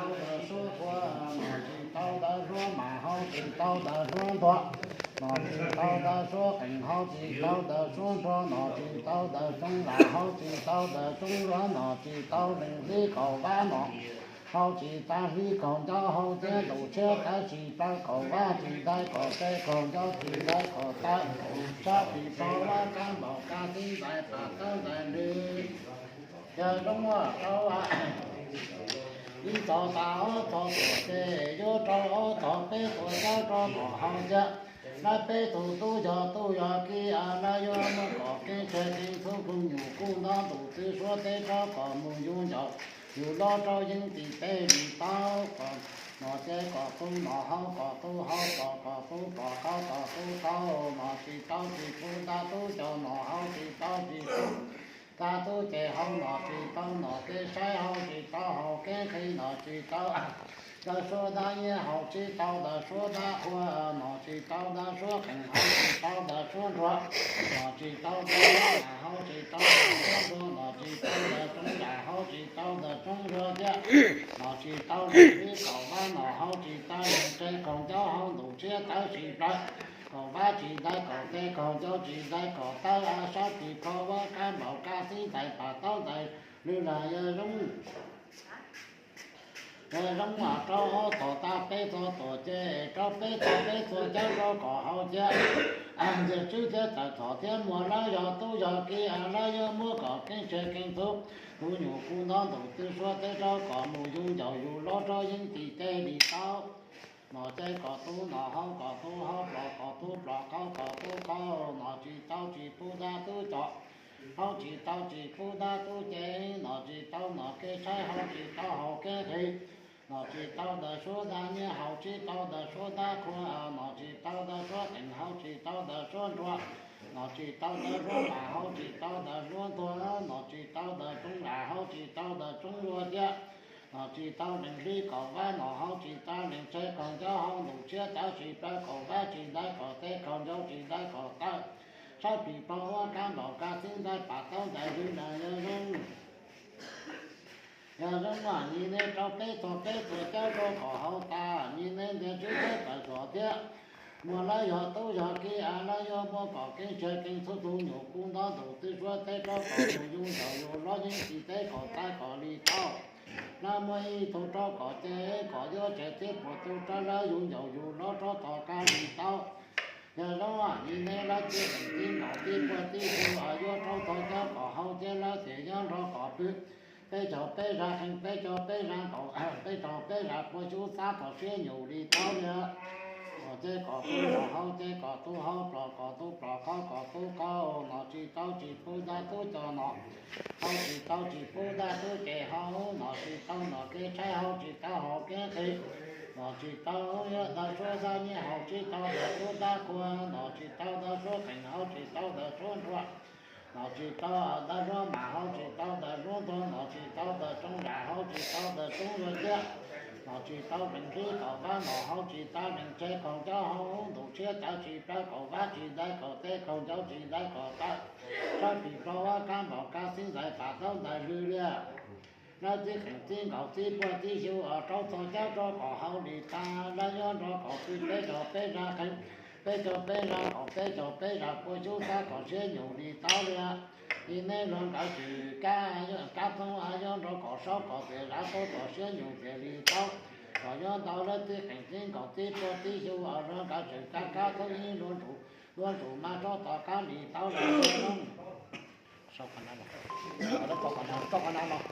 Tau ntawv suab qhua, nom tsis tau ntawv suab mam, hau tsis tau ntawv suab ntuag, nom tsis tau ntawv suab qees, hau tsis tau ntawv suab ntsuag, nom tsis tau ntawv soob lam, hau tsis tau ntawv soob ntsuag, nom tsis tau lees hlib kaum vab nom, hau tsis tau hlib kaum ncauj, hau thiab ntuj tshiab tawv tsis plaws, kaum vab tsis dai, kaum teg kaum ncauj tsis dai, kaum tawv sab pis plaub vab kab npaum kab xib ntxais pam taub ntxais lw. Yawg Zoob Vaj rau ib txog tas ob txog tuam ces yuav rau ob txog peb txog caub rau kom hau cia. Lawv peb tug tub yog tub yog kiv, lawv yuav muab kom keeb tshev keeb txhub, kub nyuj kub ntob ntuj txwv suab teb rau kom mus yug ncaus, yug loj rau yeeb tim teb li tau. Kom nom ces kom tu nom hau kom tu hau plos kom tu plos kau kom tu kau, nom tsis tau tsis pub ntab tub coj nom, hau tsis tau tsis pub ntab tub ces hau, nom tsis tau nom kev saib, hau tsis tau hau kev nqhis, nom tsis tau ntawv suab ntab nyiaj, hau tsis tau ntawv suab ntab qhua, nom tsis tau ntawv suab qees, hau tsis tau ntawv suab ntsuag, nom tsis tau ntawv suab lam, hau tsis tau ntawv suab ntsuag, nom tsis tau ntawv soob lam, hau tsis tau ntawv soob ntsuag thiab, nom tsis tau lees hlib kaum vab nom, hau tsis tau lees tshev kaum ncauj, hau ntuj tshiab tawv tsis plaws, kaum vab tsis dai, kaum teg kaum ncauj tsis dai, kaum tawv sab pis plaub vab kab npaum kab xib ntxais pam taub ntxais lw. Los yawg Zoob, yawg Zoob Vaj rau ob txog tas peb txog tuam ces rau peb txog peb txog caub rau kom hau cia. Yawg Tswb thiab Txawj Txhom thiab Muas lawv yog tub yog kiv, lawv yuav muab kom keeb tshev keeb txhub, kub nyuj kub ntob ntuj txwv suab teb rau kom mus yug ncaus yug loj rau yeeb tim teb li tau. Nom ces kom tu nom hau kom tu hau plos kom tu plos kau kom tu kau, nom tsis tau tsis pub ntab tub coj, hau tsis tau tsis pub ntab tub ces, nom tsis tau nom kev saib, hau tsis tau hau kev nqhis, nom tsis tau ntawv suab ntab nyiaj, hau tsis tau ntawv suab ntab qhua, nom tsis tau ntawv suab qees, hau tsis tau ntawv suab ntsuag, nom tsis tau ntawv suab lam, hau tsis tau ntawv suab ntsuag, nom tsis tau ntawv soob lam, hau tsis tau ntawv soob ntsuag thiab, nom tsis tau lees hlib kaum vab nom, hau tsis tau lees tshev kaum ncauj, hau ntuj tshiab tawv tsis plaws, kaum vab tsis dai, kaum teg kaum ncauj tsis dai, kaum tawv sab pis plaub vab kab npaum kab xib ntxais pam taub ntxais lw. Los yawg Zoob, yawg Zoob Vaj, nim ne rau peb txog peb txog caub rau kom hau tas, nim ne Yawg Tswb thiab Txawj Txhom thiab Muas lawv yog tub yog kiv, lawv yuav muab kom keeb tshev keeb txhub, kub nyuj kub ntob ntuj txwv suab teb rau kom mus yug ncaus yug loj yeeb tim teb kom tau kom li tau. Lawv muab ib tug rau kom ces kom yuav tshev thiab puas tu rau lawv yug ncaus yug loj rau tom qab li tau. Yawg Zoob Vaj, nim ne lawv tib qees tib nkaus tib puag tib xyw yuav rau txog caub kom hau ces lawv tias yuav nrog kom pw peb caug peb zag qees, peb caug peb zag nkaus, peb caug peb zag puas xyub xab kom siab nyum li tau li. Kom ces kom tu nom hau ces kom tu hau, plos kom tu plos kau kom tu kau, nom tsis tau tsis pub ntab tub coj nom, hau tsis tau tsis pub ntab tub ces hau, nom tsis tau nom kev saib, hau tsis tau hau kev nqhis, nom tsis tau yuav ntawv suab ntab nyiaj, hau tsis tau ntawv suab ntab qhua, nom tsis tau ntawv suab qees, hau tsis tau ntawv suab ntsuag, nom tsis tau ntawv suab mam, hau tsis tau ntawv suab ntsuag, nom tsis tau ntawv soob lam, hau tsis tau ntawv soob ntsuag thiab, nom tsis tau lees hlib kaum vab nom, hau tsis tau lees tshev kaum ncauj, hau ntuj tshiab tawv tsis plaws, kaum vab tsis dai, kaum teg kaum ncauj tsis dai, kaum tawv sab pis plaub vab kab npaum kab xib ntxais pam taub ntxais lw li. Lawv tib qees tib nkaus tib puag tib xyw rau txog caub rau kom hau li tau, lawv yuav nrog kom pw peb caug peb zag qees, peb caug peb zag nkaus, peb caug peb zag puas xyub xab kom siab nyum li tau li. Nim ne luag nkawd tseem kab, kab txoob yuav nrog kom saub kom pem zag tau kom siab nyum pem li tau. Kom yuav ntau lawv tib qees tib nkaus tib puag tib xyw luag nkawd tseem kab kab txoob ib luag ntsum, luag ntsum mas rau tom qab li tau los. Qhov no los.